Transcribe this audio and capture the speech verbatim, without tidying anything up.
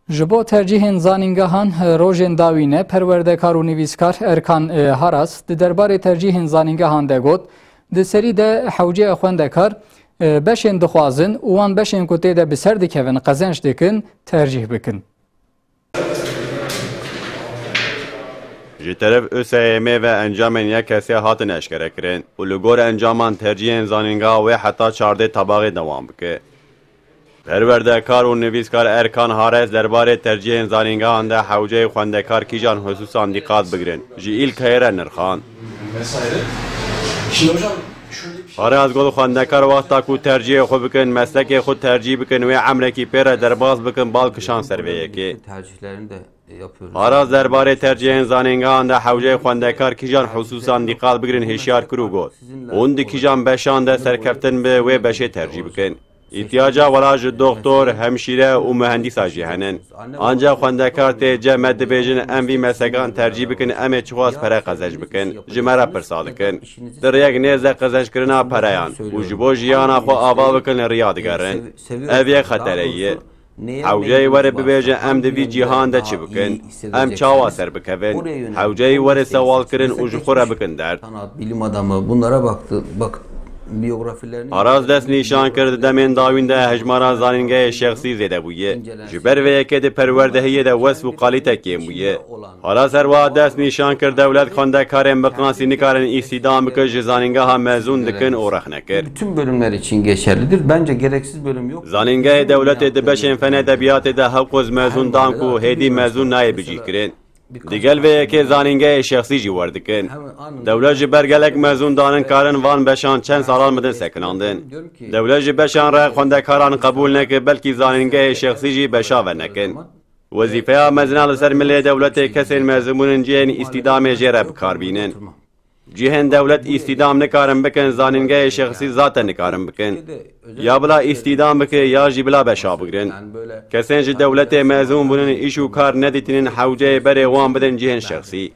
Ji bo tercîhên zanîngehan, rojên dawî ne, perwerdekar û nivîskar Erkan, e, Haras di derbarê tercîhên zanîngehan de got, di serî de hewceye xwendekar, e, beşên dixwazin û wan beşên ku tê de bi ser dikevin qezenc dikin, tercîh bikin. Ji teref ÖSYM'ê ve encamên yek kesê hatin eşkerekirin û li gor encaman tercîhên zanîngeha wê heta çardê tebaxê dewam bike. Perwerdekar û nivîskar Erkan Hares derbarê tercîhên zanîngehan de hewceyê xwendekar kîjan xusûsan dîqat bigirin, ji îlkeyê re nirxand. Hares got, xwendekar wexta ku tercîhê xwe bikin, meslekê xwe tercîh bikin, wê emrekî pê re derbas bikin, bal kişand ser vê yekê. Haras derbarê tercîhên zanîngehan de hewceyê xwendekar kîjan xusûsan dîqat bigirin hişyar kir û got, hûn di kîjan beşan de serkeftin bi wê beşê tercîh bikin. Îhtiyaca wela ji doxtor, hemşîre û muhendîsa jî henin. Ancax xwendekar tê cem me dibêjin em vî meslekan tercîh bikin, em ê çiqas pere qezenc bikin, ji me re pirsa dikin. Di rêyek nêz de qezencikirina pereyan û ji bo jiyana xwe ava bikin li riya digerin. Ev yek xetereyî ye. Hewceyî were bibêje em di vî cîhan de çi bikin? Em çawa ser bikevin? Hewceyî were sewalkirin û ji xwe re bikin derd. Sanat, bilim adamı bunlara baktı. Bak, biyografilerini Aras dest nîşan kir, di demên dawîn de hejmara zanîngehê şexsî zêde bûye. Ji ber vê yekê di perwerdehiyê de wesf û kalîte kêm bûye. Aras her wiha dest nîşan kir, dewlet xwendekarên bi qasî nikarin îstîdam bike, ji zanîngeha mezûn dikin û rexne kir. Bütün bölümler için geçerlidir. Bence gereksiz bölüm yok. Zanîngehê dewletê di beşên fen edebiyatê de hewquz mezûn dan ku hêdî mezûn nayê bicîhkirin. Digel vê yekê zanîngehê şexsî jî werdikin. Dewlet ji ber gelek mezûn danin karin van beşan çend salan bidin sekinandin. Dewlet ji beşan re xwendekaran qebûl neke, belkî zanîngehê şexsî jî beşa ve nekin. Wezîfeya mezina li ser milê dewletê kesên mezin bûnin cihên îstîdamê jê re bi kar bînin. Cihên dewlet îstîdam nikarin bikin, zanîngehê şexsî zaten nikarin bikin. Ya bila îstîdam bike ya jî bila beşa bigrin. Kesên ji dewletê mezûn bûnin, îş û kar nedîtînin, hewceyê berê wan bidin cihên şexsî.